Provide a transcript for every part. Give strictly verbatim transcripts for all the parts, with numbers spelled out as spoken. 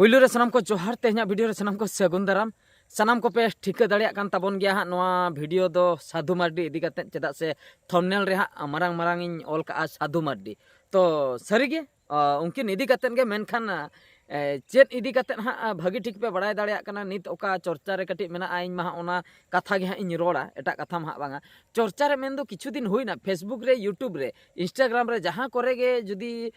ᱯᱩᱭᱞᱩ ᱨᱮ ᱥᱟᱱᱟᱢ ᱠᱚ ᱡᱚᱦᱟᱨ, ᱛᱮᱦᱮᱧᱟᱜ ᱵᱷᱤᱰᱤᱭᱳ ᱨᱮ ᱥᱟᱱᱟᱢ ᱠᱚ ᱥᱟᱹᱜᱩᱱ ᱫᱟᱨᱟᱢ᱾ ᱥᱟᱱᱟᱢ ᱠᱚᱯᱮ ᱴᱷᱤᱠᱟᱹ ᱫᱟᱲᱮᱭᱟᱜ ᱠᱟᱱ ᱛᱟᱵᱚᱱ ᱜᱮᱭᱟ ᱦᱟᱸᱜ ᱱᱚᱣᱟ ᱵᱷᱤᱰᱤᱭᱳ ᱫᱚ ᱥᱟᱹᱫᱷᱩ ᱢᱟᱨᱰᱤ ᱤᱫᱤ ᱠᱟᱛᱮᱫ, ᱪᱮᱫᱟᱜ ᱥᱮ ᱛᱷᱚᱢᱵᱽᱱᱮᱞ ᱨᱮ ᱦᱟᱸᱜ ᱢᱟᱨᱟᱝ ᱢᱟᱨᱟᱝ ᱤᱧ ᱚᱞ ᱠᱟᱜᱼᱟ ᱥᱟᱹᱫᱷᱩ ᱢᱟᱨᱰᱤ᱾ ᱛᱚ ᱥᱟᱹᱨᱤᱜᱮ, ᱟ, ᱩᱱᱠᱤᱱ ᱤᱫᱤ ᱠᱟᱛᱮᱫ ᱜᱮ, ᱢᱮᱱᱠᱷᱟᱱ ᱮ, ᱪᱮᱫ ᱤᱫᱤ ᱠᱟᱛᱮᱫ ᱦᱟᱸᱜ ᱵᱷᱟᱹᱜᱤ ᱴᱷᱤᱠ ᱯᱮ ᱵᱟᱲᱟᱭ ᱫᱟᱲᱮᱭᱟᱜ ᱠᱟᱱᱟ, ᱱᱤᱛ ᱚᱠᱟ ᱪᱚᱨᱪᱟ ᱨᱮ ᱠᱟᱹᱴᱤᱡ ᱢᱮᱱᱟᱜᱼᱟ, ᱤᱧ ᱢᱟ ᱦᱟᱸᱜ ᱚᱱᱟ ᱠᱟᱛᱷᱟ ᱜᱮ ᱦᱟᱸᱜ ᱤᱧ ᱨᱚᱲᱟ, ᱮᱴᱟᱜ ᱠᱟᱛᱷᱟ ᱢᱟ ᱦᱟᱸᱜ ᱵᱟᱝᱟ᱾ ᱪᱚᱨᱪᱟ ᱨᱮ ᱢᱮᱱᱫᱚ ᱠᱤᱪᱷᱩ ᱫᱤᱱ ᱦᱩᱭᱱᱟ, Facebook ᱨᱮ, YouTube ᱨᱮ, Instagram ᱨᱮ, ᱡᱟᱦᱟᱸ ᱠᱚᱨᱮ ᱜᱮ ᱡᱩᱫᱤ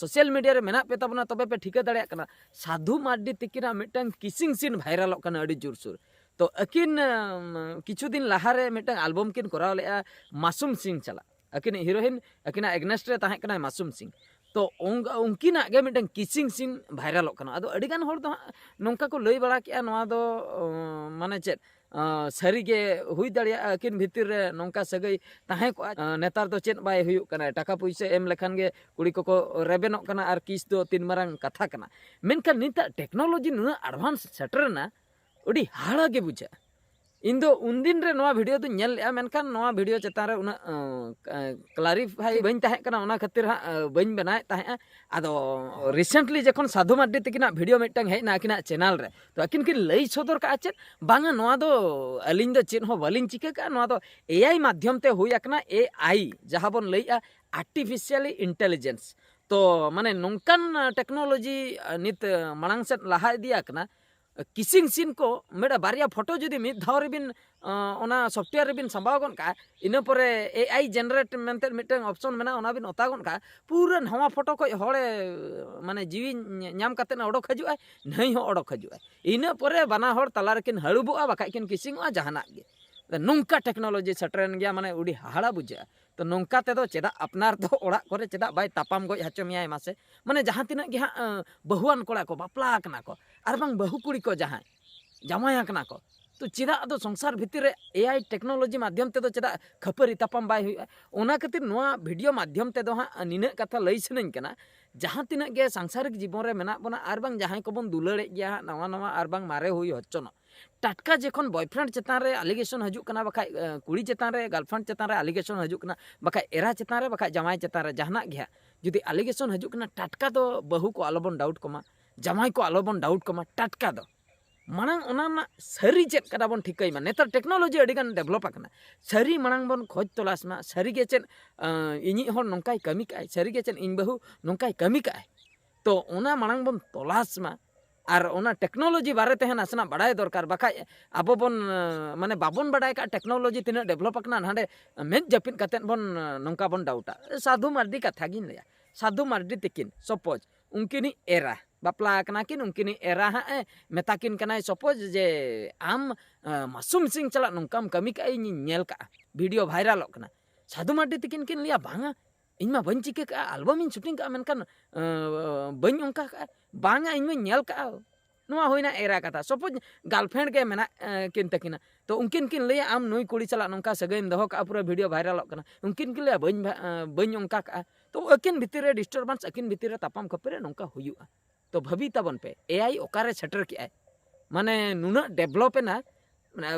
ᱥᱳᱥᱟᱞ ᱢᱤᱰᱤᱭᱟ ᱨᱮ ᱢᱮᱱᱟᱜ ᱯᱮ ᱛᱟᱵᱚᱱᱟ, ᱛᱚᱵᱮ ᱯᱮ ᱴᱷᱤᱠᱟᱹ ᱫᱟᱲᱮᱭᱟᱜ ᱠᱟᱱᱟ, ᱥᱟᱫᱷᱩ ᱢᱟᱨᱰᱤ ᱛᱤᱠᱤᱱᱟᱜ ᱢᱤᱫᱴᱟᱝ ᱠᱤᱥᱤᱝ ᱥᱤᱱ ᱵᱷᱟᱭᱨᱟᱞᱚᱜ ᱠᱟᱱᱟ ᱟᱹᱰᱤ ᱡᱳᱨᱥᱳᱨ᱾ ᱛᱚ ᱟᱹᱠᱤᱱ ᱟᱢ, ᱠᱤᱪᱷᱩ ᱫᱤᱱ ᱞᱟᱦᱟᱨᱮ ᱢᱤᱫᱴᱟᱝ ᱟᱞᱵᱚᱢ ᱠᱤᱱ ᱠᱚᱨᱟᱣ ᱞᱮᱫᱼᱟ ᱢᱟᱥᱩᱢ ᱥᱤᱝ ᱥᱟᱞᱟᱜ, ᱟᱹᱠᱤᱱᱤᱡ ᱦᱤᱨᱳᱭᱤᱱ, ᱟᱹᱠᱤᱱᱟᱜ ᱮᱜᱽᱱᱮᱥᱴ ᱨᱮ ᱛᱟᱦᱮᱸ ᱠᱟᱱᱟᱭ ᱢᱟᱥᱩᱢ ᱥᱤᱝ᱾ ᱛᱚ ᱚᱝ- ᱩᱱᱠᱤᱱᱟᱜ ᱜᱮ ᱢᱤᱫᱴᱟᱝ ᱠᱤᱥᱤᱝ ᱥᱤᱱ ᱵᱷᱟᱭᱨᱟᱞᱚᱜ ᱠᱟᱱᱟ᱾ ᱟᱫᱚ ᱟᱹᱰᱤᱜᱟᱱ ᱦᱚᱲ ᱫᱚ ᱦᱟᱸᱜ ᱱᱚᱝᱠᱟ ᱠᱚ ᱞᱟᱹᱭ ᱵᱟᱲᱟ ᱠᱮᱜᱼᱟ, ᱱᱚᱣᱟ ᱫᱚ ᱚ, ᱢᱟᱱᱮ ᱪᱮᱫ, ᱚ, ᱥᱟᱹᱨᱤᱜᱮ ᱦᱩᱭ ᱫᱟᱲᱮᱭᱟᱜᱼᱟ ᱟᱹᱠᱤᱱ ᱵᱷᱤᱛᱤᱨ ᱨᱮ ᱱᱚᱝᱠᱟ ᱥᱟᱹᱜᱟᱹᱭ ᱛᱟᱦᱮᱸ ᱠᱚᱜᱼᱟ᱾ ᱚ, ᱱᱮᱛᱟᱨ ᱫᱚ ᱪᱮᱫ ᱵᱟᱭ ᱦᱩᱭᱩᱜ ᱠᱟᱱᱟ, ᱴᱟᱠᱟ ᱯᱩᱭᱥᱟᱹ ᱮᱢ ᱞᱮᱠᱷᱟᱱ ᱜᱮ ᱠᱩᱲᱤ ᱠᱚᱠᱚ ᱨᱮᱵᱮᱱᱚᱜ ᱠᱟᱱᱟ ᱟᱨ ᱠᱤᱥ ᱫᱚ ᱛᱤᱱ ᱢᱟᱨᱟᱝ ᱠᱟᱛᱷᱟ ᱠᱟᱱᱟ᱾ ᱢᱮᱱᱠᱷᱟᱱ ᱱᱤᱛᱟᱜ ᱴᱮᱠᱱᱳᱞᱚᱡᱤ ᱱᱩᱱᱟᱹᱜ ᱮᱰᱵᱷᱟᱱᱥ ᱥᱮᱴᱮᱨᱮᱱᱟ, ᱟᱹᱰᱤ ᱦᱟᱦᱟᱲᱟ ᱜᱮ ᱵᱩᱡᱷᱟᱹᱜᱼᱟ᱾ ᱤᱧ ᱫᱚ ᱩᱱᱫᱤᱱ ᱨᱮ ᱱᱚᱣᱟ ᱵᱷᱤᱰᱤᱭᱳ ᱫᱚᱧ ᱧᱮᱞ ᱞᱮᱜᱼᱟ, ᱢᱮᱱᱠᱷᱟᱱ ᱱᱚᱣᱟ ᱵᱷᱤᱰᱤᱭᱳ ᱪᱮᱛᱟᱱ ᱨᱮ ᱩᱱᱟᱹᱜ, ᱚ, ᱠᱞᱟᱨᱤᱯᱷᱟᱭ ᱵᱟᱹᱧ ᱛᱟᱦᱮᱸ ᱠᱟᱱᱟ, ᱚᱱᱟ ᱠᱷᱟᱹᱛᱤᱨ ᱦᱟᱸᱜ, ᱚ, ᱵᱟᱹᱧ ᱵᱮᱱᱟᱣᱮᱫ ᱛᱟᱦᱮᱸᱜᱼᱟ᱾ ᱟᱫᱚ ᱨᱤᱥᱮᱱᱴᱞᱤ ᱡᱚᱠᱷᱚᱱ ᱥᱟᱫᱷᱩ ᱢᱟᱨᱰᱤ ᱛᱟᱹᱠᱤᱱᱟᱜ ᱵᱷᱤᱰᱤᱭᱳ ᱢᱤᱫᱴᱟᱝ ᱦᱮᱡ ᱮᱱᱟ ᱟᱹᱠᱤᱱᱟᱜ ᱪᱮᱱᱮᱞ ᱨᱮ, ᱛᱚ ᱟᱹᱠᱤᱱ ᱠᱤᱱ ᱞᱟᱹᱭ ᱥᱚᱫᱚᱨ ᱠᱟᱜᱼᱟ ᱪᱮᱫ, ᱵᱟᱝᱟ ᱱᱚᱣᱟ ᱫᱚ ᱟᱹᱞᱤᱧ ᱫᱚ ᱪᱮᱫ ᱦᱚᱸ ᱵᱟᱹᱞᱤᱧ ᱪᱤᱠᱟᱹ ᱠᱟᱜᱼᱟ, ᱱᱚᱣᱟ ᱫᱚ ᱮ ᱟᱭ ᱢᱟᱫᱽᱫᱷᱚᱢ ᱛᱮ ᱦᱩᱭ ᱟᱠᱟᱱᱟ, ᱮ ᱟᱭ ᱡᱟᱦᱟᱸ ᱵᱚᱱ ᱞᱟᱹᱭᱮᱜᱼᱟ ᱟᱨᱴᱤᱯᱷᱤᱥᱤᱭᱟᱞᱤ ᱤᱱᱴᱮᱞᱤᱡᱮᱱᱥ᱾ ᱛᱚ ᱢᱟᱱᱮ ᱱᱚᱝᱠᱟᱱ ᱴᱮᱠᱱᱳᱞᱚᱡᱤ ᱱᱤᱛ ᱢᱟᱲᱟᱝ ᱥᱮᱫ ᱞᱟᱦᱟ ᱤᱫᱤ ᱟᱠᱟᱱᱟ, ᱠᱤᱥᱤᱝ ᱥᱤᱱ ᱠᱚ ᱢᱤᱫᱴᱟᱝ ᱵᱟᱨᱭᱟ ᱯᱷᱳᱴᱳ ᱡᱩᱫᱤ ᱢᱤᱫ ᱫᱷᱟᱣ ᱨᱮᱵᱤᱱ, ᱚ, ᱚᱱᱟ ᱥᱚᱯᱷᱴᱣᱮᱭᱟᱨ ᱨᱮᱵᱤᱱ ᱥᱟᱢᱵᱟᱣ ᱜᱚᱫ ᱠᱟᱜᱼᱟ, ᱤᱱᱟᱹ ᱯᱚᱨᱮ ᱮ ᱟᱭ ᱡᱮᱱᱟᱨᱮᱴ ᱢᱮᱱᱛᱮ ᱢᱤᱫᱴᱟᱝ ᱚᱯᱥᱚᱱ ᱢᱮᱱᱟᱜᱼᱟ, ᱚᱱᱟ ᱵᱤᱱ ᱚᱛᱟ ᱜᱚᱫ ᱠᱟᱜᱼᱟ, ᱯᱩᱨᱟᱹ ᱱᱟᱣᱟ ᱯᱷᱳᱴᱳ ᱠᱷᱚᱡ ᱦᱚᱲᱮ, ᱢᱟᱱᱮ, ᱡᱤᱣᱤ ᱧᱟᱢ ᱠᱟᱛᱮᱫ ᱚᱰᱚᱠ ᱦᱤᱡᱩᱜᱼᱟᱭ, ᱱᱟᱹᱭ ᱦᱚᱸ ᱚᱰᱚᱠ ᱦᱤᱡᱩᱜᱼᱟᱭ᱾ ᱤᱱᱟᱹ ᱯᱚᱨᱮ ᱵᱟᱱᱟ ᱦᱚᱲ ᱛᱟᱞᱟ ᱨᱮᱠᱤᱱ ᱦᱟᱹᱲᱩᱵᱚᱜᱼᱟ, ᱵᱟᱠᱷᱟᱡ ᱠᱤᱱ ᱠᱤᱥᱤᱝᱚᱜᱼᱟ, ᱡᱟᱦᱟᱱᱟᱜ ᱜᱮ᱾ ᱱᱚᱝᱠᱟ ᱴᱮᱠᱱᱳᱞᱚᱡᱤ ᱥᱮᱴᱮᱨᱮᱱ ᱜᱮᱭᱟ, ᱢᱟᱱᱮ, ᱟᱹᱰᱤ ᱦᱟᱦᱟᱲᱟ ᱵᱩᱡᱷᱟᱹᱜᱼᱟ᱾ ᱛᱚ ᱱᱚᱝᱠᱟ ᱛᱮᱫᱚ ᱪᱮᱫᱟᱜ ᱟᱯᱱᱟᱨ ᱫᱚ ᱚᱲᱟᱜ ᱠᱚᱨᱮ ᱪᱮᱫᱟᱜ ᱵᱟᱭ ᱛᱟᱯᱟᱢ ᱜᱚᱡ ᱦᱚᱪᱚ ᱢᱮᱭᱟᱭ ᱢᱟᱥᱮ? ᱢᱟᱱᱮ ᱡᱟᱦᱟᱸ ᱛᱤᱱᱟᱹᱜ ᱜᱮ ᱦᱟᱸᱜ, ᱟᱸ, ᱵᱟᱹᱦᱩᱣᱟᱱ ᱠᱚᱲᱟ ᱠᱚ ᱵᱟᱯᱞᱟ ᱟᱠᱟᱱᱟ ᱠᱚ, ᱟᱨ ᱵᱟᱝ ᱵᱟᱹᱦᱩ ᱠᱩᱲᱤ ᱠᱚ ᱡᱟᱦᱟᱸᱭ ᱡᱟᱶᱟᱭ ᱟᱠᱟᱱᱟ ᱠᱚ, ᱛᱚ ᱪᱮᱫᱟᱜ ᱟᱫᱚ ᱥᱚᱝᱥᱟᱨ ᱵᱷᱤᱛᱤᱨ ᱨᱮ ᱮ ᱟᱭ ᱴᱮᱠᱱᱳᱞᱚᱡᱤ ᱢᱟᱫᱽᱫᱷᱚᱢ ᱛᱮᱫᱚ ᱪᱮᱫᱟᱜ ᱠᱷᱟᱹᱯᱟᱹᱨᱤ ᱛᱟᱯᱟᱢ ᱵᱟᱭ ᱦᱩᱭᱩᱜᱼᱟ? ᱚᱱᱟ ᱠᱷᱟᱹᱛᱤᱨ ᱱᱚᱣᱟ ᱵᱷᱤᱰᱤᱭᱳ ᱢᱟᱫᱽᱫᱷᱚᱢ ᱛᱮᱫᱚ ᱦᱟᱸᱜ ᱱᱤᱱᱟᱹᱜ ᱠᱟᱛᱷᱟ ᱞᱟᱹᱭ ᱥᱟᱱᱟᱧ ᱠᱟᱱᱟ, ᱡᱟᱦᱟᱸ ᱛᱤᱱᱟᱹᱜ ᱜᱮ ᱥᱟᱝᱥᱟᱨᱤᱠ ᱡᱤᱵᱚᱱ ᱨᱮ ᱢᱮᱱᱟᱜ ᱵᱚᱱᱟ, ᱟᱨ ᱵᱟᱝ ᱡᱟᱦᱟᱸᱭ ᱠᱚᱵᱚᱱ ᱫᱩᱞᱟᱹᱲᱮᱫ ᱜᱮᱭᱟ ᱦᱟᱸᱜ, ᱱᱟᱣᱟ ᱱᱟᱣᱟ ᱟᱨ ᱵᱟᱝ ᱢᱟᱨᱮ ᱦᱩᱭ ᱦᱚᱪᱚᱱᱚᱜ, ᱴᱟᱴᱠᱟ ᱡᱚᱠᱷᱚᱱ ᱵᱚᱭᱯᱷᱨᱮᱱᱰ ᱪᱮᱛᱟᱱ ᱨᱮ ᱟᱞᱤᱜᱮᱥᱚᱱ ᱦᱤᱡᱩᱜ ᱠᱟᱱᱟ, ᱵᱟᱠᱷᱟᱡ, ᱮ, ᱠᱩᱲᱤ ᱪᱮᱛᱟᱱ ᱨᱮ, ᱜᱟᱨᱞᱯᱷᱨᱮᱱᱰ ᱪᱮᱛᱟᱱ ᱨᱮ ᱟᱞᱤᱜᱮᱥᱚᱱ ᱦᱤᱡᱩᱜ ᱠᱟᱱᱟ, ᱵᱟᱠᱷᱟᱡ ᱮᱨᱟ ᱪᱮᱛᱟᱱ ᱨᱮ, ᱵᱟᱠᱷᱟᱡ ᱡᱟᱶᱟᱭ ᱪᱮᱛᱟᱱ ᱨᱮ, ᱡᱟᱦᱟᱱᱟᱜ ᱜᱮ ᱦᱟᱸᱜ, ᱡᱩᱫᱤ ᱟᱞᱤᱜᱮᱥᱚᱱ ᱦᱤᱡᱩᱜ ᱠᱟᱱᱟ, ᱴᱟᱴᱠᱟ ᱫᱚ ᱵᱟᱹᱦᱩ ᱠᱚ ᱟᱞᱚᱵᱚᱱ ᱰᱟᱣᱩᱴ ᱠᱚᱢᱟ, ᱡᱟᱶᱟᱭ ᱠᱚ ᱟᱞᱚᱵᱚᱱ ᱰᱟᱣᱩᱴ ᱠᱚᱢᱟ ᱴᱟᱴᱠᱟ ᱫᱚ᱾ ᱢᱟᱲᱟᱝ ᱚᱱᱟ ᱨᱮᱱᱟᱜ ᱥᱟᱹᱨᱤ ᱪᱮᱫ ᱠᱟᱱᱟ ᱵᱚᱱ ᱴᱷᱤᱠᱟᱹᱭ ᱢᱟ᱾ ᱱᱮᱛᱟᱨ ᱴᱮᱠᱱᱳᱞᱚᱡᱤ ᱟᱹᱰᱤ ᱜᱟᱱ ᱰᱮᱵᱷᱞᱚᱯ ᱟᱠᱟᱱᱟ᱾ ᱥᱟᱹᱨᱤ ᱢᱟᱲᱟᱝ ᱵᱚᱱ ᱠᱷᱚᱡᱽ ᱛᱚᱞᱟᱥ ᱢᱟ, ᱥᱟᱹᱨᱤ ᱜᱮ ᱪᱮᱫ ᱤᱧᱤᱡ ᱦᱚᱲ ᱱᱚᱝᱠᱟᱭ ᱠᱟᱹᱢᱤ ᱠᱟᱜᱼᱟᱭ, ᱥᱟᱹᱨᱤ ᱜᱮ ᱪᱮᱫ ᱤᱧ ᱵᱟᱹᱦᱩ ᱱᱚᱝᱠᱟᱭ ᱠᱟᱹᱢᱤ ᱠᱟᱜᱼᱟᱭ᱾ ᱛᱚ ᱚᱱᱟ ᱢᱟᱲᱟᱝ ᱵᱚᱱ ᱛᱚᱞᱟᱥ ᱢᱟ᱾ ᱟᱨ ᱚᱱᱟ ᱴᱮᱠᱱᱳᱞᱚᱡᱤ ᱵᱟᱨᱮ ᱛᱮᱦᱚᱸ ᱱᱟᱥᱮᱱᱟᱜ ᱵᱟᱲᱟᱭ ᱫᱚᱨᱠᱟᱨ, ᱵᱟᱠᱷᱟᱡ ᱟᱵᱚ ᱵᱚᱱ ᱢᱟᱱᱮ ᱵᱟᱵᱚᱱ ᱵᱟᱰᱟᱭ ᱠᱟᱜᱼᱟ ᱴᱮᱠᱱᱳᱞᱚᱡᱤ ᱛᱤᱱᱟᱹᱜ ᱰᱮᱵᱷᱞᱚᱯ ᱟᱠᱟᱱᱟ, ᱱᱟᱰᱮ ᱢᱮᱫ ᱡᱟᱹᱯᱤᱫ ᱠᱟᱛᱮᱫ ᱵᱚᱱ ᱱᱚᱝᱠᱟ ᱵᱚᱱ ᱰᱟᱣᱩᱴᱟ᱾ ᱥᱟᱹᱫᱷᱩ ᱢᱟᱨᱰᱤ ᱠᱟᱛᱷᱟ ᱜᱤᱧ ᱞᱟᱹᱭᱟ, ᱥᱟᱹᱫᱷᱩ ᱢᱟᱨᱰᱤ ᱛᱤᱠᱤᱱ ᱥᱟᱯᱳᱡᱽ ᱩᱱᱠᱤᱱᱤᱡ ᱮᱨᱟ ᱵᱟᱯᱞᱟ ᱟᱠᱟᱱᱟ ᱠᱤᱱ, ᱩᱱᱠᱤᱱᱤᱡ ᱮᱨᱟ ᱦᱟᱸᱜ ᱮ ᱢᱮᱛᱟ ᱠᱤᱱ ᱠᱟᱱᱟᱭ ᱥᱟᱯᱳᱡᱽ ᱡᱮ, "ᱟᱢ ᱢᱟᱥᱩᱢ ᱥᱤᱝ ᱥᱟᱞᱟᱜ ᱱᱚᱝᱠᱟᱢ ᱠᱟᱹᱢᱤ ᱠᱟᱜᱼᱟ, ᱤᱧᱤᱧ ᱧᱮᱞ ᱠᱟᱜᱼᱟ, ᱵᱷᱤᱰᱤᱭᱳ ᱵᱷᱟᱭᱨᱟᱞᱚᱜ ᱠᱟᱱᱟ᱾" ᱥᱟᱹᱫᱷᱩ ᱢᱟᱨᱰᱤ ᱛᱤᱠᱤᱱ ᱠᱤᱱ ᱞᱟᱹᱭᱟ, "ᱵᱟᱝᱟ, ᱤᱧ ᱢᱟ ᱵᱟᱹᱧ ᱪᱤᱠᱟᱹ ᱠᱟᱜᱼᱟ, ᱟᱞᱵᱟᱢ ᱤᱧ ᱥᱩᱴᱤᱝ ᱠᱟᱜᱼᱟ, ᱢᱮᱱᱠᱷᱟᱱ ᱵᱟᱹᱧ ᱚᱱᱠᱟ ᱠᱟᱜᱼᱟ, ᱵᱟᱝᱟ ᱤᱧ ᱢᱟᱧ ᱧᱮᱞ ᱠᱟᱜᱼᱟ᱾" ᱱᱚᱣᱟ ᱦᱩᱭᱱᱟ ᱮᱨᱟ ᱠᱟᱛᱷᱟ᱾ ᱥᱟᱯᱳᱡᱽ ᱜᱟᱨᱞᱯᱷᱨᱮᱱᱰ ᱜᱮ ᱢᱮᱱᱟᱜ ᱠᱤᱱ ᱛᱟᱹᱠᱤᱱᱟ, ᱛᱚ ᱩᱱᱠᱤᱱ ᱠᱤᱱ ᱞᱟᱹᱭᱟ, "ᱟᱢ ᱱᱩᱭ ᱠᱩᱲᱤ ᱥᱟᱞᱟᱜ ᱱᱚᱝᱠᱟ ᱥᱟᱹᱜᱟᱹᱭᱮᱢ ᱫᱚᱦᱚ ᱠᱟᱜᱼᱟ, ᱯᱩᱨᱟᱹ ᱵᱷᱤᱰᱤᱭᱳ ᱵᱷᱟᱭᱨᱟᱞᱚᱜ ᱠᱟᱱᱟ᱾" ᱩᱱᱠᱤᱱ ᱠᱤᱱ ᱞᱟᱹᱭᱟ, "ᱵᱟᱹᱧ ᱵᱟᱹᱧ ᱚᱱᱠᱟ ᱠᱟᱜᱼᱟ᱾" ᱛᱚ ᱟᱹᱠᱤᱱ ᱵᱷᱤᱛᱤᱨ ᱨᱮ ᱰᱤᱥᱴᱟᱨᱵᱮᱱᱥ, ᱟᱹᱠᱤᱱ ᱵᱷᱤᱛᱤᱨ ᱨᱮ ᱛᱟᱯᱟᱢ ᱠᱷᱟᱹᱯᱟᱹᱨᱤ ᱱᱚᱝᱠᱟ ᱦᱩᱭᱩᱜᱼᱟ᱾ ᱛᱚ ᱵᱷᱟᱹᱵᱤ ᱛᱟᱵᱚᱱ ᱯᱮ, ᱮ ᱟᱭ ᱚᱠᱟᱨᱮ ᱥᱮᱴᱮᱨ ᱠᱮᱜᱼᱟᱭ, ᱢᱟᱱᱮ ᱱᱩᱱᱟᱹᱜ ᱰᱮᱵᱷᱞᱚᱯ ᱮᱱᱟ, ᱢᱟᱱᱮ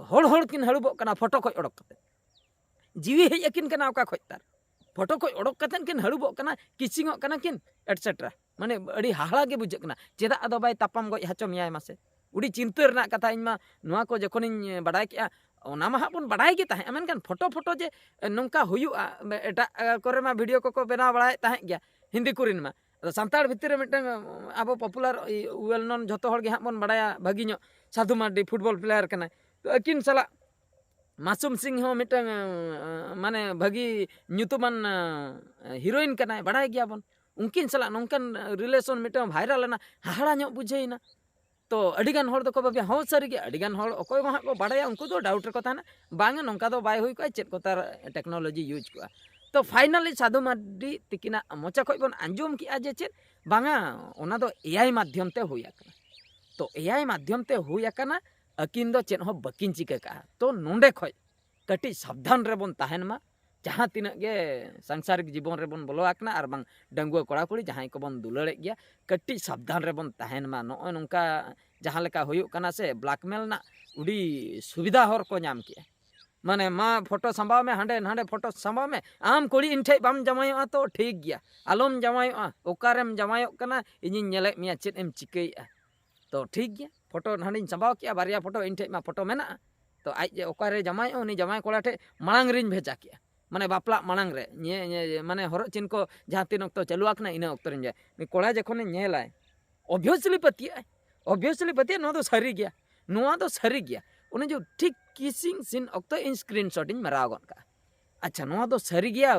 ᱦᱚᱲ ᱦᱚᱲ ᱠᱤᱱ ᱦᱟᱹᱲᱩᱵᱚᱜ ᱠᱟᱱᱟ ᱯᱷᱳᱴᱳ ᱠᱷᱚᱡ ᱚᱰᱚᱠ ᱠᱟᱛᱮ᱾ ᱡᱤᱣᱤ ᱦᱮᱡ ᱟᱹᱠᱤᱱ ᱠᱟᱱᱟ ᱚᱠᱟ ᱠᱷᱚᱡ ᱛᱟᱨ᱾ ᱯᱷᱳᱴᱳ ᱠᱷᱚᱡ ᱚᱰᱚᱠ ᱠᱟᱛᱮ ᱠᱤᱱ ᱦᱟᱹᱲᱩᱵᱚᱜ ᱠᱟᱱᱟ, ᱠᱤᱥᱤᱝᱚᱜ ᱠᱟᱱᱟ ᱠᱤᱱ, ᱮᱴᱥᱮᱴᱨᱟ᱾ ᱢᱟᱱᱮ ᱟᱹᱰᱤ ᱦᱟᱦᱟᱲᱟ ᱜᱮ ᱵᱩᱡᱷᱟᱹᱜ ᱠᱟᱱᱟ, ᱪᱮᱫᱟᱜ ᱟᱫᱚ ᱵᱟᱭ ᱛᱟᱯᱟᱢ ᱜᱚᱡ ᱦᱚᱪᱚ ᱢᱮᱭᱟᱭ ᱢᱟᱥᱮ? ᱟᱹᱰᱤ ᱪᱤᱱᱛᱟᱹ ᱨᱮᱱᱟᱜ ᱠᱟᱛᱷᱟ᱾ ᱤᱧ ᱢᱟ ᱱᱚᱣᱟ ᱠᱚ ᱡᱚᱠᱷᱚᱱᱤᱧ ᱵᱟᱰᱟᱭ ᱠᱮᱜᱼᱟ, ᱚᱱᱟ ᱢᱟ ᱦᱟᱸᱜ ᱵᱚᱱ ᱵᱟᱰᱟᱭ ᱜᱮ ᱛᱟᱦᱮᱸᱜᱼᱟ, ᱢᱮᱱᱠᱷᱟᱱ ᱯᱷᱳᱴᱳ ᱯᱷᱳᱴᱳ ᱡᱮ ᱱᱚᱝᱠᱟ ᱦᱩᱭᱩᱜᱼᱟ, ᱮᱴᱟᱜ ᱠᱚᱨᱮ ᱢᱟ ᱵᱷᱤᱰᱤᱭᱳ ᱠᱚᱠᱚ ᱵᱮᱱᱟᱣ ᱵᱟᱲᱟᱭᱮᱫ ᱛᱟᱦᱮᱸᱫ ᱜᱮᱭᱟ ᱦᱤᱱᱫᱤ ᱠᱚᱨᱮᱱ ᱢᱟ᱾ ᱟᱫᱚ ᱥᱟᱱᱛᱟᱲ ᱵᱷᱤᱛᱤᱨ ᱨᱮ ᱢᱤᱫᱴᱟᱝ ᱟᱵᱚ ᱯᱚᱯᱩᱞᱟᱨ ᱳᱭᱮᱞ ᱱᱳᱱ ᱡᱷᱚᱛᱚ ᱦᱚᱲ ᱜᱮ ᱦᱟᱸᱜ ᱵᱚᱱ ᱵᱟᱰᱟᱭᱟ ᱵᱷᱟᱹᱜᱤ ᱧᱚᱜ, ᱥᱟᱫᱷᱩ ᱢᱟᱨᱰᱤ ᱯᱷᱩᱴᱵᱚᱞ ᱯᱞᱮᱭᱟᱨ ᱠᱟᱱᱟᱭ᱾ ᱛᱚ ᱟᱹᱠᱤᱱ ᱥᱟᱞᱟᱜ ᱢᱟᱥᱩᱢ ᱥᱤᱝ ᱦᱚᱸ ᱢᱤᱫᱴᱟᱝ ᱢᱟᱱᱮ ᱵᱷᱟᱹᱜᱤ ᱧᱩᱛᱩᱢᱟᱱ ᱦᱤᱨᱳᱭᱤᱱ ᱠᱟᱱᱟᱭ, ᱵᱟᱲᱟᱭ ᱜᱮᱭᱟᱵᱚᱱ᱾ ᱩᱱᱠᱤᱱ ᱥᱟᱞᱟᱜ ᱱᱚᱝᱠᱟᱱ ᱨᱤᱞᱮᱥᱚᱱ ᱢᱤᱫᱴᱟᱝ ᱵᱷᱟᱭᱨᱟᱞ ᱮᱱᱟ, ᱦᱟᱦᱟᱲᱟ ᱧᱚᱜ ᱵᱩᱡᱷᱟᱹᱣ ᱮᱱᱟ᱾ ᱛᱚ ᱟᱹᱰᱤᱜᱟᱱ ᱦᱚᱲ ᱫᱚᱠᱚ ᱵᱷᱟᱵᱤᱭᱟ, ᱦᱚᱸ ᱥᱟᱹᱨᱤᱜᱮ ᱟᱹᱰᱤᱜᱟᱱ ᱦᱚᱲ ᱚᱠᱚᱭ ᱠᱚ ᱦᱟᱸᱜ ᱠᱚ ᱵᱟᱲᱟᱭᱟ, ᱩᱱᱠᱩ ᱫᱚ ᱰᱟᱣᱩᱴ ᱨᱮᱠᱚ ᱛᱟᱦᱮᱱᱟ, ᱵᱟᱝᱟ ᱱᱚᱝᱠᱟ ᱫᱚ ᱵᱟᱭ ᱦᱩᱭ ᱠᱚᱜᱼᱟ, ᱪᱮᱫ ᱠᱚ ᱛᱟᱨ ᱴᱮᱠᱱᱳᱞᱚᱡᱤ ᱤᱭᱩᱡᱽ ᱠᱚᱜᱼᱟ᱾ ᱛᱚ ᱯᱷᱟᱭᱱᱟᱞᱤ ᱥᱟᱫᱷᱩ ᱢᱟᱨᱰᱤ ᱛᱤᱠᱤᱱᱟᱜ ᱢᱚᱪᱟ ᱠᱷᱚᱡ ᱵᱚᱱ ᱟᱸᱡᱚᱢ ᱠᱮᱜᱼᱟ ᱡᱮ ᱪᱮᱫ, ᱵᱟᱝᱟ ᱚᱱᱟ ᱫᱚ ᱮ ᱟᱭ ᱢᱟᱫᱽᱫᱷᱚᱢ ᱛᱮ ᱦᱩᱭ ᱟᱠᱟᱱᱟ᱾ ᱛᱚ ᱮ ᱟᱭ ᱢᱟᱫᱽᱫᱷᱚᱢ ᱛᱮ ᱦᱩᱭ ᱟᱠᱟᱱᱟ, ᱟᱹᱠᱤᱱ ᱫᱚ ᱪᱮᱫ ᱦᱚᱸ ᱵᱟᱹᱠᱤᱱ ᱪᱤᱠᱟᱹ ᱠᱟᱜᱼᱟ᱾ ᱛᱚ ᱱᱚᱸᱰᱮ ᱠᱷᱚᱡ ᱠᱟᱹᱴᱤᱡ ᱥᱟᱵᱫᱷᱟᱱ ᱨᱮᱵᱚᱱ ᱛᱟᱦᱮᱱ ᱢᱟ᱾ ᱡᱟᱦᱟᱸ ᱛᱤᱱᱟᱹᱜ ᱜᱮ ᱥᱟᱝᱥᱟᱨᱤᱠ ᱡᱤᱵᱚᱱ ᱨᱮᱵᱚᱱ ᱵᱚᱞᱚ ᱟᱠᱟᱱᱟ ᱟᱨ ᱵᱟᱝ ᱰᱟᱺᱜᱩᱣᱟᱹ ᱠᱚᱲᱟ ᱠᱩᱲᱤ ᱡᱟᱦᱟᱸᱭ ᱠᱚᱵᱚᱱ ᱫᱩᱞᱟᱹᱲᱮᱫ ᱜᱮᱭᱟ, ᱠᱟᱹᱴᱤᱡ ᱥᱟᱵᱫᱷᱟᱱ ᱨᱮᱵᱚᱱ ᱛᱟᱦᱮᱱ ᱢᱟ᱾ ᱱᱚᱜᱼᱚᱭ ᱱᱚᱝᱠᱟ ᱡᱟᱦᱟᱸ ᱞᱮᱠᱟ ᱦᱩᱭᱩᱜ ᱠᱟᱱᱟ ᱥᱮ, ᱵᱞᱟᱠᱢᱮᱞ ᱨᱮᱱᱟᱜ ᱟᱹᱰᱤ ᱥᱩᱵᱤᱫᱷᱟ ᱦᱚᱨ ᱠᱚ ᱧᱟᱢ ᱠᱮᱜᱼᱟ᱾ ᱢᱟᱱᱮ ᱢᱟ ᱯᱷᱳᱴᱳ ᱥᱟᱢᱵᱟᱣ ᱢᱮ, ᱦᱟᱸᱰᱮ ᱱᱟᱸᱰᱮ ᱯᱷᱳᱴᱳ ᱥᱟᱢᱵᱟᱣ ᱢᱮ᱾ ᱟᱢ ᱠᱩᱲᱤ ᱤᱧ ᱴᱷᱮᱡ ᱵᱟᱢ ᱡᱟᱶᱟᱭᱚᱜᱼᱟ ᱛᱚ ᱴᱷᱤᱠ ᱜᱮᱭᱟ, ᱟᱞᱚᱢ ᱡᱟᱶᱟᱭᱚᱜᱼᱟ, ᱚᱠᱟᱨᱮᱢ ᱡᱟᱶᱟᱭᱚᱜ ᱠᱟᱱᱟ ᱤᱧᱤᱧ ᱧᱮᱞᱮᱫ ᱢᱮᱭᱟ ᱪᱮᱫ ᱮᱢ ᱪᱤᱠᱟᱹᱭᱮᱫᱼᱟ, ᱛᱚ ᱴᱷᱤᱠ ᱜᱮᱭᱟ᱾ ᱯᱷᱳᱴᱳ ᱦᱟᱸᱰᱮᱧ ᱥᱟᱢᱵᱟᱣ ᱠᱮᱜᱼᱟ, ᱵᱟᱨᱭᱟ ᱯᱷᱳᱴᱳ ᱤᱧ ᱴᱷᱮᱡ ᱢᱟ ᱯᱷᱳᱴᱳ ᱢᱮᱱᱟᱜᱼᱟ᱾ ᱛᱚ ᱟᱡ ᱡᱮ ᱚᱠᱟᱨᱮ ᱡᱟᱶᱟᱭᱚᱜᱼᱟ ᱩᱱᱤ ᱡᱟᱶᱟᱭ ᱠᱚᱲᱟ ᱴᱷᱮᱡ ᱢᱟᱲᱟᱝ ᱨᱤᱧ ᱵᱷᱮᱡᱟ ᱠᱮᱜᱼᱟ, ᱢᱟᱱᱮ ᱵᱟᱯᱞᱟᱜ ᱢᱟᱲᱟᱝ ᱨᱮ ᱧᱮ-, ᱧᱮ-, ᱢᱟᱱᱮ ᱦᱚᱨᱚᱜ ᱪᱤᱱ ᱠᱚ ᱡᱟᱦᱟᱸ ᱛᱤᱱ ᱚᱠᱛᱚ ᱪᱟᱹᱞᱩ ᱟᱠᱟᱱᱟ ᱤᱱᱟᱹ ᱚᱠᱛᱚ ᱨᱤᱧ ᱵᱷᱮᱡᱟ᱾ ᱩᱱᱤ ᱠᱚᱲᱟ ᱡᱚᱠᱷᱚᱱᱮ ᱧᱮᱞᱟᱭ, ᱚᱵᱵᱷᱤᱭᱟᱥᱞᱤ ᱯᱟᱹᱛᱭᱟᱹᱜᱼᱟᱭ, ᱚᱵᱵᱷᱤᱭᱟᱥᱞᱤ ᱯᱟᱹᱛᱭᱟᱹᱜ, ᱱᱚᱣᱟ ᱫᱚ ᱥᱟᱹᱨᱤ ᱜᱮᱭᱟ, ᱱᱚᱣᱟ ᱫᱚ ᱥᱟᱹᱨᱤ ᱜᱮᱭᱟ᱾ ᱚᱱᱮ ᱡᱮ ᱴᱷᱤᱠ ᱠᱤᱥᱤᱝ ᱥᱤᱱ ᱚᱠᱛᱚ ᱤᱧ ᱥᱠᱨᱤᱱᱥᱚᱴ ᱤᱧ ᱢᱟᱨᱟᱣ ᱜᱚᱫ ᱠᱟᱜᱼᱟ᱾ ᱟᱪᱪᱷᱟ, ᱱᱚᱣᱟ ᱫᱚ ᱥᱟᱹᱨᱤ ᱜᱮᱭᱟ?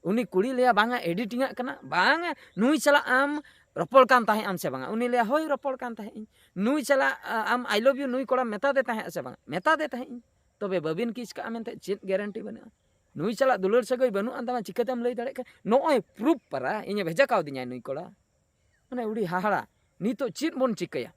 ᱩᱱᱤ ᱠᱩᱲᱤ ᱞᱟᱹᱭᱟ, "ᱵᱟᱝᱟ, ᱮᱰᱤᱴᱤᱝ ᱟᱜ ᱠᱟᱱᱟ, ᱵᱟᱝᱟ, ᱱᱩᱭ ᱥᱟᱞᱟᱜ ᱟᱢ ᱨᱚᱯᱚᱲ ᱠᱟᱱ ᱛᱟᱦᱮᱸᱫ ᱟᱢ ᱥᱮ ᱵᱟᱝᱟ?" ᱩᱱᱤ ᱞᱟᱹᱭᱟ, "ᱦᱳᱭ, ᱨᱚᱯᱚᱲ ᱠᱟᱱ ᱛᱟᱦᱮᱸᱫ ᱤᱧ᱾ ᱱᱩᱭ ᱥᱟᱞᱟᱜ ᱟ, ᱟᱢ 'I love you' ᱱᱩᱭ ᱠᱚᱲᱟᱢ ᱢᱮᱛᱟ ᱫᱮ ᱛᱟᱦᱮᱸᱫ ᱥᱮ ᱵᱟᱝᱟ?" "ᱢᱮᱛᱟ ᱫᱮ ᱛᱟᱦᱮᱸᱫ ᱤᱧ᱾ ᱛᱚᱵᱮ ᱵᱟᱹᱵᱤᱱ ᱠᱤᱥ ᱠᱟᱜᱼᱟ ᱢᱮᱱᱛᱮ ᱪᱮᱫ ᱜᱮᱨᱮᱱᱴᱤ ᱵᱟᱹᱱᱩᱜᱼᱟ? ᱱᱩᱭ ᱥᱟᱞᱟᱜ ᱫᱩᱞᱟᱹᱲ ᱥᱟᱹᱜᱟᱹᱭ ᱵᱟᱹᱱᱩᱜ ᱟᱱ ᱛᱟᱢᱟ, ᱪᱤᱠᱟᱹᱛᱮᱢ ᱞᱟᱹᱭ ᱫᱟᱲᱮᱭᱟᱜ ᱠᱟᱱᱟ?" ᱱᱚᱜᱼᱚᱭ ᱯᱨᱩᱯ ᱯᱟᱨᱟ ᱤᱧᱮ ᱵᱷᱮᱡᱟ ᱠᱟᱣᱫᱤᱧᱟᱭ ᱱᱩᱭ ᱠᱚᱲᱟ᱾ ᱢᱟᱱᱮ ᱟᱹᱰᱤ ᱦᱟᱦᱟᱲᱟ᱾ ᱱᱤᱛᱚᱜ ᱪᱮᱫ ᱵᱚᱱ ᱪᱤᱠᱟᱹᱭᱟ?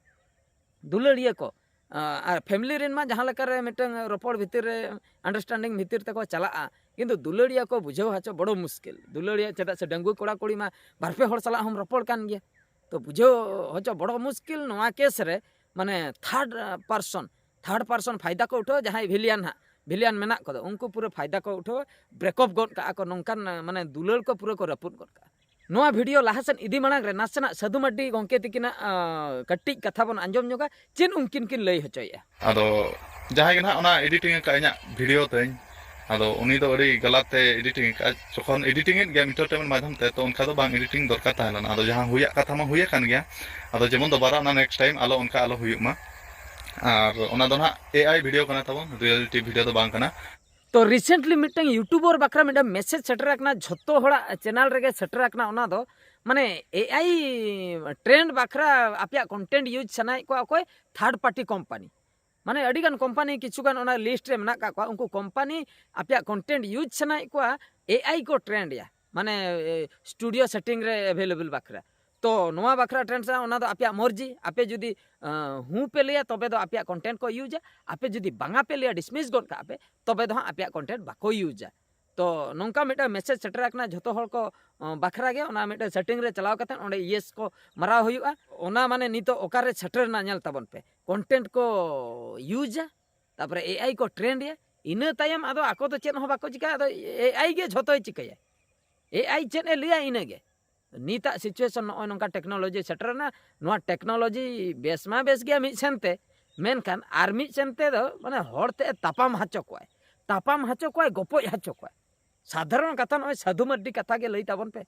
ᱫᱩᱞᱟᱹᱲᱤᱭᱟᱹ ᱠᱚ, ᱟ, ᱟᱨ ᱯᱷᱮᱢᱤᱞᱤ ᱨᱮᱱ ᱢᱟ ᱡᱟᱦᱟᱸ ᱞᱮᱠᱟᱨᱮ ᱢᱤᱫᱴᱟᱝ ᱨᱚᱯᱚᱲ ᱵᱷᱤᱛᱤᱨ ᱨᱮ, ᱟᱱᱰᱟᱨᱥᱴᱮᱱᱰᱤᱝ ᱵᱷᱤᱛᱤᱨ ᱛᱮᱠᱚ ᱪᱟᱞᱟᱜᱼᱟ, ᱠᱤᱱᱛᱩ ᱫᱩᱞᱟᱹᱲᱤᱭᱟᱹ ᱠᱚ ᱵᱩᱡᱷᱟᱹᱣ ᱦᱚᱪᱚ ᱵᱚᱲᱚ ᱢᱩᱥᱠᱤᱞ᱾ ᱫᱩᱞᱟᱹᱲᱤᱭᱟᱹ, ᱪᱮᱫᱟᱜ ᱥᱮ ᱰᱟᱺᱜᱩᱣᱟᱹ ᱠᱚᱲᱟ ᱠᱩᱲᱤ ᱢᱟ ᱵᱟᱨᱯᱮ ᱦᱚᱲ ᱥᱟᱞᱟᱜ ᱦᱚᱸᱢ ᱨᱚᱯᱚᱲ ᱠᱟᱱ ᱜᱮᱭᱟ, ᱛᱚ ᱵᱩᱡᱷᱟᱹᱣ ᱦᱚᱪᱚ ᱵᱚᱲᱚ ᱢᱩᱥᱠᱤᱞ᱾ ᱱᱚᱣᱟ ᱠᱮᱥ ᱨᱮ ᱢᱟᱱᱮ ᱛᱷᱟᱨᱰ ᱯᱟᱨᱥᱚᱱ, ᱛᱷᱟᱨᱰ ᱯᱟᱨᱥᱚᱱ ᱯᱷᱟᱭᱫᱟ ᱠᱚ ᱩᱴᱷᱟᱹᱣᱟ, ᱡᱟᱦᱟᱸᱭ ᱵᱷᱤᱞᱤᱭᱟᱱ ᱦᱟᱸᱜ, ᱵᱷᱤᱞᱤᱭᱟᱱ ᱢᱮᱱᱟᱜ ᱠᱚᱫᱚ ᱩᱱᱠᱩ ᱯᱩᱨᱟᱹ ᱯᱷᱟᱭᱫᱟ ᱠᱚ ᱩᱴᱷᱟᱹᱣᱟ, ᱵᱨᱮᱠᱚᱯ ᱜᱚᱫ ᱠᱟᱜᱼᱟ ᱠᱚ, ᱱᱚᱝᱠᱟᱱ ᱢᱟᱱᱮ ᱫᱩᱞᱟᱹᱲ ᱠᱚ ᱯᱩᱨᱟᱹ ᱠᱚ ᱨᱟᱹᱯᱩᱫ ᱜᱚᱫ ᱠᱟᱜᱼᱟ᱾ ᱱᱚᱣᱟ ᱵᱷᱤᱰᱤᱭᱳ ᱞᱟᱦᱟ ᱥᱮᱫ ᱤᱫᱤ ᱢᱟᱲᱟᱝ ᱨᱮ ᱱᱟᱥᱮᱱᱟᱜ ᱥᱟᱹᱫᱷᱩ ᱢᱟᱨᱰᱤ ᱜᱚᱢᱠᱮ ᱛᱤᱠᱤᱱᱟᱜ, ᱟ, ᱠᱟᱹᱴᱤᱡ ᱠᱟᱛᱷᱟ ᱵᱚᱱ ᱟᱸᱡᱚᱢ ᱧᱚᱜᱟ, ᱪᱮᱫ ᱩᱱᱠᱤᱱ ᱠᱤᱱ ᱞᱟᱹᱭ ᱦᱚᱪᱚᱭᱮᱫᱼᱟ᱾ ᱟᱫᱚ ᱡᱟᱦᱟᱸᱭ ᱜᱮ ᱱᱟᱦᱟᱜ ᱚᱱᱟ ᱮᱰᱤᱴᱤᱝ ᱟᱠᱟᱫ ᱤᱧᱟᱹᱜ ᱵᱷᱤᱰᱤᱭᱳ ᱛᱤᱧ, ᱟᱫᱚ ᱩᱱᱤ ᱫᱚ ᱟᱹᱰᱤ ᱜᱟᱞᱟᱛ ᱛᱮ ᱮᱰᱤᱴᱤᱝ ᱟᱠᱟᱫᱼᱟ᱾ ᱡᱚᱠᱷᱚᱱ ᱮᱰᱤᱴᱤᱝ ᱮᱫ ᱜᱮᱭᱟᱢ ᱮᱱᱴᱟᱨᱴᱮᱱᱢᱮᱱᱴ ᱢᱟᱫᱽᱫᱷᱚᱢ ᱛᱮ, ᱛᱚ ᱚᱱᱠᱟ ᱫᱚ ᱵᱟᱝ ᱮᱰᱤᱴᱤᱝ ᱫᱚᱨᱠᱟᱨ ᱛᱟᱦᱮᱸ ᱞᱮᱱᱟ᱾ ᱟᱫᱚ ᱡᱟᱦᱟᱸ ᱦᱩᱭᱟᱜ ᱠᱟᱛᱷᱟ ᱢᱟ ᱦᱩᱭ ᱟᱠᱟᱱ ᱜᱮᱭᱟ, ᱟᱫᱚ ᱡᱮᱢᱚᱱ ᱫᱚᱵᱟᱨᱟ ᱚᱱᱟ ᱱᱮᱠᱥᱴ ᱴᱟᱭᱤᱢ ᱟᱞᱚ ᱚᱱᱠᱟ ᱟᱞᱚ ᱦᱩᱭᱩᱜ ᱢᱟ᱾ ᱟᱨ ᱚᱱᱟ ᱫᱚ ᱱᱟᱦᱟᱜ ᱮ ᱟᱭ ᱵᱷᱤᱰᱤᱭᱳ ᱠᱟᱱᱟ ᱛᱟᱵᱚᱱ, ᱨᱤᱭᱮᱞᱤᱴᱤ ᱵᱷᱤᱰᱤᱭᱳ ᱫᱚ ᱵᱟᱝ ᱠᱟᱱᱟ᱾ ᱛᱚ ᱨᱤᱥᱮᱱᱴᱞᱤ ᱢᱤᱫᱴᱟᱝ ᱭᱩᱴᱩᱵᱟᱨ ᱵᱟᱠᱷᱨᱟ ᱢᱤᱫᱴᱟᱝ ᱢᱮᱥᱮᱡᱽ ᱥᱮᱴᱮᱨ ᱟᱠᱟᱱᱟ, ᱡᱷᱚᱛᱚ ᱦᱚᱲᱟᱜ ᱪᱮᱱᱮᱞ ᱨᱮᱜᱮ ᱥᱮᱴᱮᱨ ᱟᱠᱟᱱᱟ᱾ ᱚᱱᱟ ᱫᱚ ᱢᱟᱱᱮ ᱮ ᱟᱭ ᱴᱨᱮᱱᱰ ᱵᱟᱠᱷᱨᱟ ᱟᱯᱮᱭᱟᱜ ᱠᱚᱱᱴᱮᱱᱴ ᱤᱭᱩᱡᱽ ᱥᱟᱱᱟᱭᱮᱫ ᱠᱚᱣᱟ ᱚᱠᱚᱭ? Third party company. ᱢᱟᱱᱮ ᱟᱹᱰᱤᱜᱟᱱ ᱠᱳᱢᱯᱟᱱᱤ ᱠᱤᱪᱷᱩᱜᱟᱱ ᱚᱱᱟ ᱞᱤᱥᱴ ᱨᱮ ᱢᱮᱱᱟᱜ ᱠᱟᱜ ᱠᱚᱣᱟ, ᱩᱱᱠᱩ ᱠᱳᱢᱯᱟᱱᱤ ᱟᱯᱮᱭᱟᱜ ᱠᱚᱱᱴᱮᱱᱴ ᱤᱭᱩᱡᱽ ᱥᱟᱱᱟᱭᱮᱫ ᱠᱚᱣᱟ ᱮ ᱟᱭ ᱠᱚ ᱴᱨᱮᱱᱰ ᱭᱟ, ᱢᱟᱱᱮ ᱥᱴᱩᱰᱤᱭᱳ ᱥᱮᱴᱤᱝ ᱨᱮ ᱮᱵᱷᱮᱞᱮᱵᱮᱞ ᱵᱟᱠᱷᱨᱟ᱾ ᱛᱚ ᱱᱚᱣᱟ ᱵᱟᱠᱷᱨᱟ ᱴᱨᱮᱱᱰ ᱥᱟᱱᱟ, ᱚᱱᱟ ᱫᱚ ᱟᱯᱮᱭᱟᱜ ᱢᱚᱨᱡᱤ᱾ ᱟᱯᱮ ᱡᱩᱫᱤ ᱟᱸ, ᱦᱩᱸ ᱯᱮ ᱞᱟᱹᱭᱟ ᱛᱚᱵᱮ ᱫᱚ ᱟᱯᱮᱭᱟᱜ ᱠᱚᱱᱴᱮᱱᱴ ᱠᱚ ᱤᱭᱩᱡᱟ, ᱟᱯᱮ ᱡᱩᱫᱤ ᱵᱟᱝᱟ ᱯᱮ ᱞᱟᱹᱭᱟ, ᱰᱤᱥᱢᱤᱥ ᱜᱚᱫ ᱠᱟᱜᱼᱟ ᱯᱮ, ᱛᱚᱵᱮ ᱫᱚ ᱦᱟᱸᱜ ᱟᱯᱮᱭᱟᱜ ᱠᱚᱱᱴᱮᱱᱴ ᱵᱟᱠᱚ ᱤᱭᱩᱡᱟ᱾ ᱛᱚ ᱱᱚᱝᱠᱟ ᱢᱤᱫᱴᱟᱝ ᱢᱮᱥᱮᱡᱽ ᱥᱮᱴᱮᱨ ᱟᱠᱟᱱᱟ ᱡᱷᱚᱛᱚ ᱦᱚᱲ ᱠᱚ, ᱟᱸ, ᱵᱟᱠᱷᱨᱟ ᱜᱮ᱾ ᱚᱱᱟ ᱢᱤᱫᱴᱟᱝ ᱥᱮᱴᱤᱝ ᱨᱮ ᱪᱟᱞᱟᱣ ᱠᱟᱛᱮ ᱚᱸᱰᱮ ᱤᱭᱮᱥ ᱠᱚ ᱢᱟᱨᱟᱣ ᱦᱩᱭᱩᱜᱼᱟ᱾ ᱚᱱᱟ ᱢᱟᱱᱮ ᱱᱤᱛᱚᱜ ᱚᱠᱟᱨᱮ ᱥᱮᱴᱮᱨ ᱮᱱᱟ ᱧᱮᱞ ᱛᱟᱵᱚᱱ ᱯᱮ, ᱠᱚᱱᱴᱮᱱᱴ ᱠᱚ ᱤᱭᱩᱡᱟ, ᱛᱟᱨᱯᱚᱨᱮ ᱮ ᱟᱭ ᱠᱚ ᱴᱨᱮᱱᱰ ᱭᱟ, ᱤᱱᱟᱹ ᱛᱟᱭᱚᱢ ᱟᱫᱚ ᱟᱠᱚ ᱫᱚ ᱪᱮᱫ ᱦᱚᱸ ᱵᱟᱠᱚ ᱪᱤᱠᱟᱹᱭᱟ, ᱟᱫᱚ ᱮ ᱟᱭ ᱜᱮ ᱡᱷᱚᱛᱚᱭ ᱪᱤᱠᱟᱹᱭᱟ᱾ ᱮ ᱟᱭ ᱪᱮᱫ ᱮ ᱞᱟᱹᱭᱟ ᱤᱱᱟᱹᱜᱮ᱾ ᱱᱤᱛᱟᱜ situation ᱱᱚᱜᱼᱚᱭ ᱱᱚᱝᱠᱟ technology ᱥᱮᱴᱮᱨᱮᱱᱟ, ᱱᱚᱣᱟ technology ᱵᱮᱥ ᱢᱟ ᱵᱮᱥ ᱜᱮᱭᱟ ᱢᱤᱫ ᱥᱮᱱᱛᱮ, ᱢᱮᱱᱠᱷᱟᱱ ᱟᱨ ᱢᱤᱫ ᱥᱮᱱᱛᱮ ᱫᱚ ᱢᱟᱱᱮ ᱦᱚᱲ ᱛᱮ ᱮ ᱛᱟᱯᱟᱢ ᱦᱚᱪᱚ ᱠᱚᱣᱟᱭ, ᱛᱟᱯᱟᱢ ᱦᱚᱪᱚ ᱠᱚᱣᱟᱭ, ᱜᱚᱯᱚᱡ ᱦᱚᱪᱚ ᱠᱚᱣᱟᱭ᱾ ᱥᱟᱫᱷᱟᱨᱚᱱ ᱠᱟᱛᱷᱟ, ᱱᱚᱜᱼᱚᱭ ᱥᱟᱹᱫᱷᱩ ᱢᱟᱨᱰᱤ ᱠᱟᱛᱷᱟ ᱜᱮ ᱞᱟᱹᱭ ᱛᱟᱵᱚᱱ ᱯᱮ᱾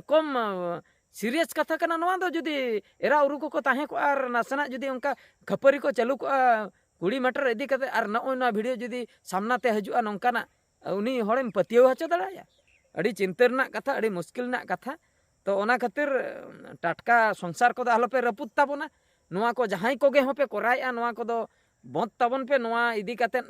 ᱠᱚᱢ serious ᱠᱟᱛᱷᱟ ᱠᱟᱱᱟ ᱱᱚᱣᱟ ᱫᱚ᱾ ᱡᱩᱫᱤ ᱮᱨᱟ ᱩᱨᱩ ᱠᱚᱠᱚ ᱛᱟᱦᱮᱸ ᱠᱚᱜᱼᱟ ᱟᱨ ᱱᱟᱥᱮᱱᱟᱜ ᱡᱩᱫᱤ ᱚᱱᱠᱟ ᱠᱷᱟᱹᱯᱟᱹᱨᱤ ᱠᱚ ᱪᱟᱹᱞᱩ ᱠᱚᱜᱼᱟ ᱠᱩᱲᱤ matter ᱤᱫᱤ ᱠᱟᱛᱮ, ᱟᱨ ᱱᱚᱜᱼᱚᱭ ᱱᱚᱣᱟ video ᱡᱩᱫᱤ ᱥᱟᱢᱱᱟ ᱛᱮ ᱦᱤᱡᱩᱜᱼᱟ ᱱᱚᱝᱠᱟᱱᱟᱜ, ᱩᱱᱤ ᱦᱚᱲᱮᱢ ᱯᱟᱹᱛᱭᱟᱹᱣ ᱦᱚᱪᱚ ᱫᱟᱲᱮᱭᱟᱭᱟ? ᱟᱹᱰᱤ ᱪᱤᱱᱛᱟᱹ ᱨᱮᱱᱟᱜ ᱠᱟᱛᱷᱟ, ᱟᱹᱰᱤ ᱢᱩᱥᱠᱤᱞ ᱨᱮᱱᱟᱜ ᱠᱟᱛᱷᱟ᱾ ᱛᱚ ᱚᱱᱟ ᱠᱷᱟᱹᱛᱤᱨ ᱴᱟᱴᱠᱟ ᱥᱚᱝᱥᱟᱨ ᱠᱚᱫᱚ ᱟᱞᱚᱯᱮ ᱨᱟᱹᱯᱩᱫ ᱛᱟᱵᱚᱱᱟ᱾ ᱱᱚᱣᱟ ᱠᱚ ᱡᱟᱦᱟᱸᱭ ᱠᱚᱜᱮ ᱦᱚᱸᱯᱮ ᱠᱚᱨᱟᱣᱮᱫᱼᱟ, ᱱᱚᱣᱟ ᱠᱚᱫᱚ ᱵᱚᱸᱫᱽ ᱛᱟᱵᱚᱱ ᱯᱮ᱾ ᱱᱚᱣᱟ ᱤᱫᱤ ᱠᱟᱛᱮᱫ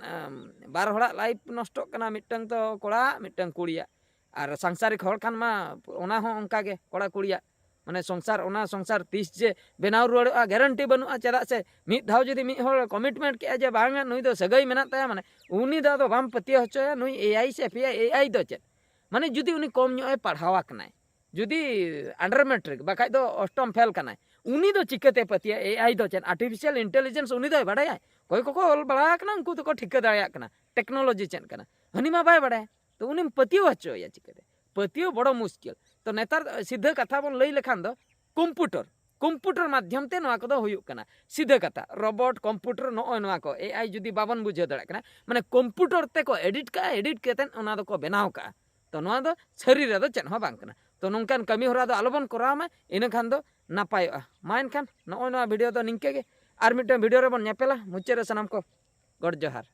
ᱵᱟᱨ ᱦᱚᱲᱟᱜ life ᱱᱚᱥᱴᱚᱜ ᱠᱟᱱᱟ, ᱢᱤᱫᱴᱟᱝ ᱛᱚ ᱠᱚᱲᱟᱣᱟᱜ, ᱢᱤᱫᱴᱟᱝ ᱠᱩᱲᱤᱭᱟᱜ᱾ ᱟᱨ ᱥᱟᱝᱥᱟᱨᱤᱠ ᱦᱚᱲ ᱠᱷᱟᱱ ᱢᱟ ᱚᱱᱟ ᱦᱚᱸ ᱚᱱᱠᱟ ᱜᱮ, ᱠᱚᱲᱟ ᱠᱩᱲᱤᱭᱟᱜ ᱢᱟᱱᱮ ᱥᱚᱝᱥᱟᱨ, ᱚᱱᱟ ᱥᱚᱝᱥᱟᱨ ᱛᱤᱥ ᱡᱮ ᱵᱮᱱᱟᱣ ᱨᱩᱣᱟᱹᱲᱚᱜᱼᱟ guarantee ᱵᱟᱹᱱᱩᱜᱼᱟ᱾ ᱪᱮᱫᱟᱜ ᱥᱮ ᱢᱤᱫ ᱫᱷᱟᱣ ᱡᱩᱫᱤ ᱢᱤᱫ ᱦᱚᱲ commitment ᱠᱮᱜᱼᱟ ᱡᱮ ᱵᱟᱝᱟ ᱱᱩᱭ ᱫᱚ ᱥᱟᱹᱜᱟᱹᱭ ᱢᱮᱱᱟᱜ ᱛᱟᱭᱟ, ᱢᱟᱱᱮ ᱩᱱᱤ ᱫᱚ ᱟᱫᱚ ᱵᱟᱢ ᱯᱟᱹᱛᱭᱟᱹᱣ ᱦᱚᱪᱚᱭᱟ ᱱᱩᱭ ᱮ ᱟᱭ ᱥᱮ ᱯᱷᱮ ᱟᱭ᱾ ᱮ ᱟᱭ ᱫᱚ ᱪᱮᱫ? ᱢᱟᱱᱮ ᱡᱩᱫᱤ ᱩᱱᱤ ᱠᱚᱢ ᱧᱚᱜ ᱮ ᱯᱟᱲᱦᱟᱣ ᱟᱠᱟᱱᱟᱭ, ᱡᱩᱫᱤ under matric ᱵᱟᱠᱷᱟᱡ ᱫᱚ ᱚᱥᱴᱚᱢ ᱯᱷᱮᱞ ᱠᱟᱱᱟᱭ, ᱩᱱᱤ ᱫᱚ ᱪᱤᱠᱟᱹᱛᱮ ᱯᱟᱹᱛᱭᱟᱹᱜᱼᱟ? ᱮ ᱟᱭ ᱫᱚ ᱪᱮᱫ? Artificial intelligence ᱩᱱᱤ ᱫᱚᱭ ᱵᱟᱲᱟᱭᱟ? ᱚᱠᱚᱭ ᱠᱚᱠᱚ ᱚᱞ ᱵᱟᱲᱟ ᱟᱠᱟᱱᱟ ᱩᱱᱠᱩ ᱫᱚᱠᱚ ᱴᱷᱤᱠᱟᱹ ᱫᱟᱲᱮᱭᱟᱜ ᱠᱟᱱᱟ technology ᱪᱮᱫ ᱠᱟᱱᱟ, ᱦᱟᱹᱱᱤ ᱢᱟ ᱵᱟᱭ ᱵᱟᱲᱟᱭᱟ᱾ ᱛᱚ ᱩᱱᱤᱢ ᱯᱟᱹᱛᱭᱟᱹᱣ ᱦᱚᱪᱚᱭᱟ ᱪᱤᱠᱟᱹᱛᱮ? ᱯᱟᱹᱛᱭᱟᱹᱣ ᱵᱚᱲᱚ ᱢᱩᱥᱠᱤᱞ᱾ ᱛᱚ ᱱᱮᱛᱟᱨ ᱥᱤᱫᱷᱟᱹ ᱠᱟᱛᱷᱟ ᱵᱚᱱ ᱞᱟᱹᱭ ᱞᱮᱠᱷᱟᱱ ᱫᱚ computer, computer ᱢᱟᱫᱽᱫᱷᱚᱢ ᱛᱮ ᱱᱚᱣᱟ ᱠᱚᱫᱚ ᱦᱩᱭᱩᱜ ᱠᱟᱱᱟ᱾ ᱥᱤᱫᱷᱟᱹ ᱠᱟᱛᱷᱟ, robot, computer, ᱱᱚᱜᱼᱚᱭ ᱱᱚᱣᱟ ᱠᱚ ᱮ ᱟᱭ ᱡᱩᱫᱤ ᱵᱟᱵᱚᱱ ᱵᱩᱡᱷᱟᱹᱣ ᱫᱟᱲᱮᱭᱟᱜ ᱠᱟᱱᱟ, ᱢᱟᱱᱮ computer ᱛᱮᱠᱚ edit ᱠᱟᱜᱼᱟ, edit ᱠᱟᱛᱮᱫ ᱚᱱᱟ ᱫᱚᱠᱚ ᱵᱮᱱᱟᱣ ᱠᱟᱜᱼᱟ᱾ ᱛᱚ ᱱᱚᱣᱟ ᱫᱚ ᱥᱟᱹᱨᱤ ᱨᱮᱫᱚ ᱪᱮᱫ ᱦᱚᱸ ᱵᱟᱝ ᱠᱟᱱᱟ᱾ ᱛᱚ ᱱᱚᱝᱠᱟᱱ ᱠᱟᱹᱢᱤ ᱦᱚᱨᱟ ᱫᱚ ᱟᱞᱚᱵᱚᱱ ᱠᱚᱨᱟᱣ ᱢᱟ, ᱤᱱᱟᱹᱠᱷᱟᱱ ᱫᱚ ᱱᱟᱯᱟᱭᱚᱜᱼᱟ᱾ ᱢᱟ ᱮᱱᱠᱷᱟᱱ ᱱᱚᱜᱼᱚᱭ ᱱᱚᱣᱟ video ᱫᱚ ᱱᱤᱝᱠᱟᱹ ᱜᱮ, ᱟᱨ ᱢᱤᱫᱴᱟᱝ video ᱨᱮᱵᱚᱱ ᱧᱮᱯᱮᱞᱟ᱾ ᱢᱩᱪᱟᱹᱫ ᱨᱮ ᱥᱟᱱᱟᱢ ᱠᱚ ᱜᱚᱰ ᱡᱚᱦᱟᱨ᱾